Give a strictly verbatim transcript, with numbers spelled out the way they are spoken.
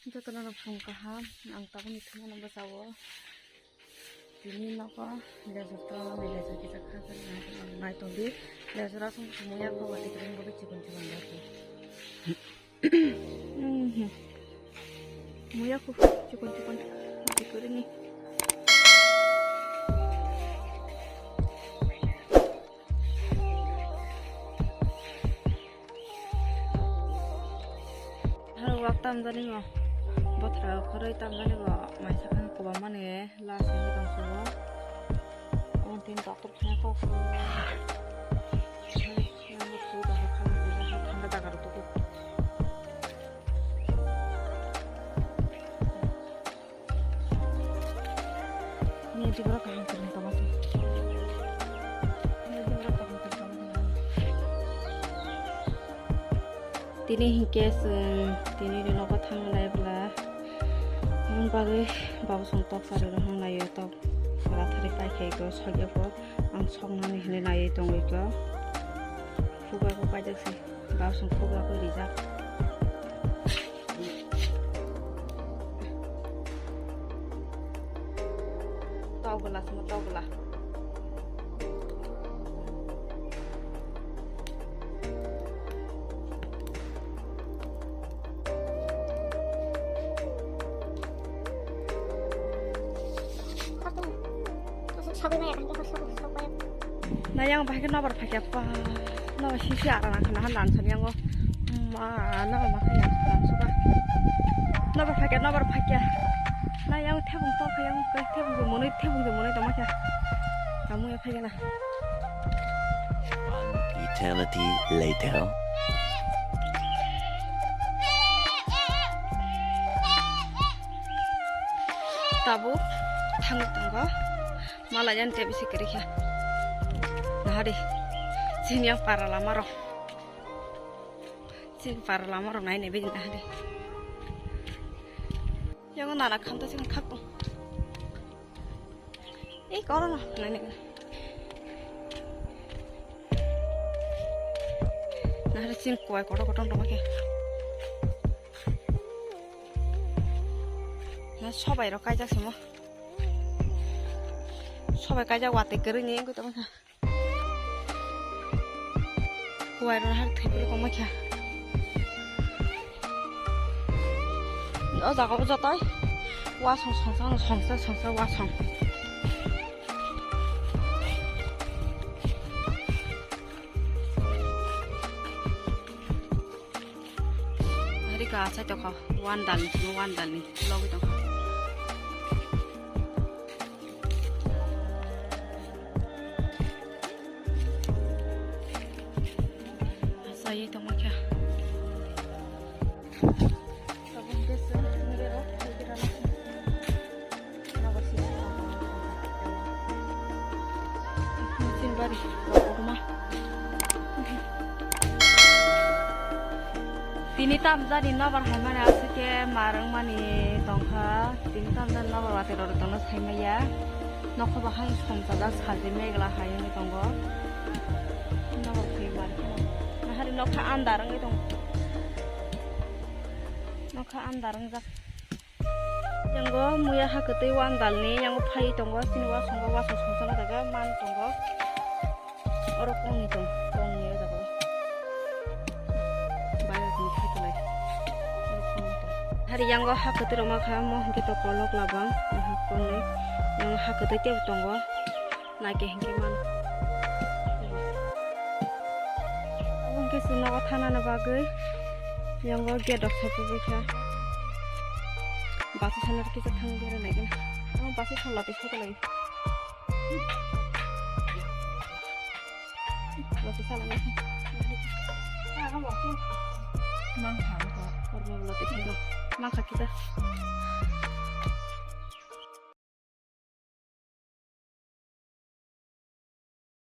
Jotono rok song kaham, ang tabukni thumano bwsao. Tini nogo lejor tongmani lejor kisa kha khe nai tongdi. Lejor aswk muya kho wati kwrwng bo chikon chikon wati. Mhm. Muya kho chikon chikon wati kwrwngni. Haro wak tamjani ngo. Bothra khoroi tamjani ngo. Maisa khe kwbangmani last ni tong sugo. Ang tin doctor khna kok. Thanda jaga rok tuku. Ni di borok kaham kwrwng tongma se. Ni di borok kaham kwrwng tongma se. Tini hinkhe chwng tini ni nogo thangna nai bwla. Aboni bagwi babu chwng tok chari rwna nai o, tok rathari pai khai khe sogya po ang soknani hinwi naiwi tongwi khe. Khuga bo paijak se. Babu song khuga khe rijak. Tau bwla, simo tau bwla. Nayang bahai khe nobar phakya pa. Nobar sisi ara nang khana han dan sani yango. Ma, nobar ma khaya dan suka. Nobar phakya, nobar phakya. Nayang thebung tor khaya, thebung je monoi, thebung je monoi tongma kha. Kamu ya phakya na. One eternity later. Tabuk thangwi tongo. Mala yan te bisi kwrwi kha. Nahari. Chini yang para lama rok. Chini para lama rok nai nai bini nahari. Yang nana khamta sing khakung. Ei, koro no, nai, nai, nai. Nahari chini kuai kotor kotor dong khe. Na sobai rok kaijak simo. Sobai kaijak watwi kwrwi ni wngwi tongkha. Kuai rok har thwi phuru tongma kha. O jaga o jotoi wasong songsa songsa songsa wasong. Hari ka achai tokha, wan dal ni, wan dal ni, logwi tokha. Asai tongma kha. Tini tamjani nobar haimani aswk khe mar wngmani tongkha. Tini tamjani nobar watwi rwrwi tongno saimaya. Nokho bahai somsajak salti megla hai wngwi tongo. Nobar khe mar kheno. Nahari nokha andar wngwi tongo. Nokha andar wngjak. Yango muya ha kwtwi wandalni yango phai tongo, chini wasongo wasong songchana jaga man tongo. Oro kongni tong, kongni o jaga o. Bayar ni khaitulai. Oro kongni tong. Hari yango ha kwtwi rok ma kha, mo hinkhe to kolok labang, aha kongni. Yango ha kwtwi tebo tongo. Naikhe hinkhe mano. Abo hinkhe chwng nogo thangnani bagwi yango gate rok sai kubui kha. Bus sana kisa thang bera naikhe. Abo bus thala tei photo lai. Bus sala naikhe. Mang kha ko. Kormo bwla tei photo. Mang kha kita.